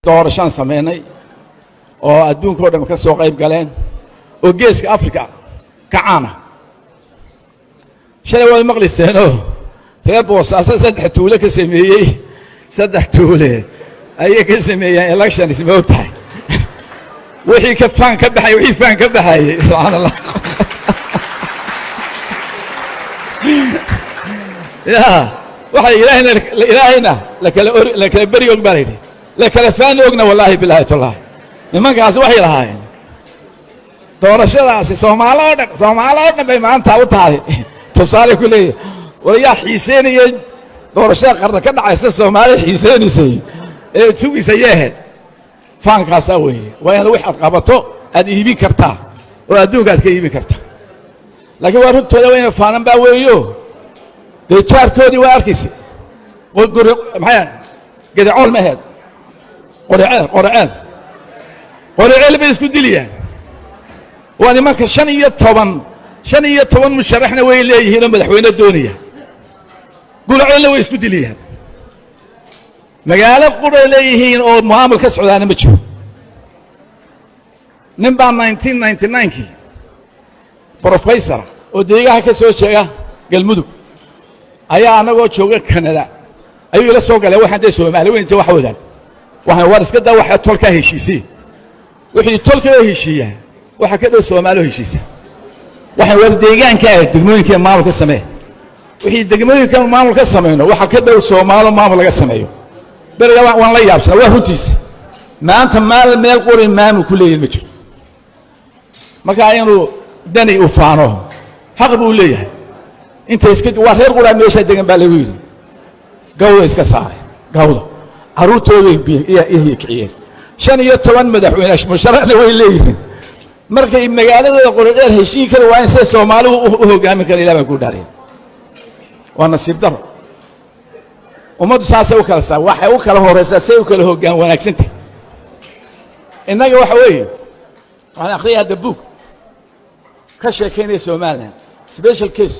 Doorashaan samaynay oo adduunka o dhan ka soo qayb galeen oo Geeska Africa ka caana. Shalay waad maqlayseenoo reer Boosaaso saddex tuulo ka sameeyey, saddex tuule ayay ka sameeyeen elections. Ma og tahay wixii ka faan ka baxay, wixii faan ka baxayey? Subxaan Allah ya, waxa ilaahayna ilaahayna lakala or la kala beri og baa la yidhi, la kala faani ogna. Wallaahi bilaahi tallaahi, nimankaasi waxay lahaayeen doorashadaasi Soomaalo oo dhan, Soomaalo oo dhan bay maanta u tahay tusaale ku leeyahy. War yaa xiiseynayay doorashada qarna ka dhacaysa? Soomaali xiiseynaysay ee sugaysa yeeheed. Faankaasaa weeye. Waa inaad wax aad qabato aad iibin kartaa oo adduunka aad ka iibin kartaa. Laakiin waa runtooda, waa ina faanan baa weeyo. Dee jaarkoodii waa arkaysa, maxay gedacool ma aheed, Qoriceel, Qoriceel, Qoriceel bay isku dilayaan. Waa nimanka 15, 15 musharaxna way leeyihiin oo madaxweyne doonaya. Guraceelna way isku dilayaan. Magaalo quray leeyihiin oo maamul ka socdaana ma jiro. Nin baa 1999-kii professor oo deegaha ka soo jeega Galmudug ayaa annagoo jooga Canada ayuu ila soo galay. Waxaan dee Soomaali weynta wax wadaan, waxaan war iska daa, waxa tolkaa heshiisay, wixii tolkaa heshiiyaa waxa ka dhow Soomaali heshiisa. Waxaan war deegaanka ah degmooyinka maamul ka samee. Wixii degmooyinka maamul ka samayno waxa ka dhow Soomaalo maamul laga sameeyo. Beriga waan la yaabsanaa, waa runtiisa. Maanta maal meel qori maamul ku leeyahin ma jiro. Markaa inuu Dani u faano xaq buu leeyahay. Inta iska waa reer quraa meeshaa degan baa lagu yidhi. Gawda iska saaray, gawda carruurtooday iyay kiciyeen. 15 madaxweyne musharaxna way leeyihiin. Markay magaaladooda Qorodheer heshiin kari waa in sida Soomaaligu u hogaamin kara. Ilah baan kuu dhaaraya, waa nasiib daro. Ummaddu saasay u kala saa, waxay u kala horaysaa say u kala hoggaan wanaagsantahay. Innaga waxa weeye, waxaan akhriyay hadda book ka sheekaynaya Somaliland special case.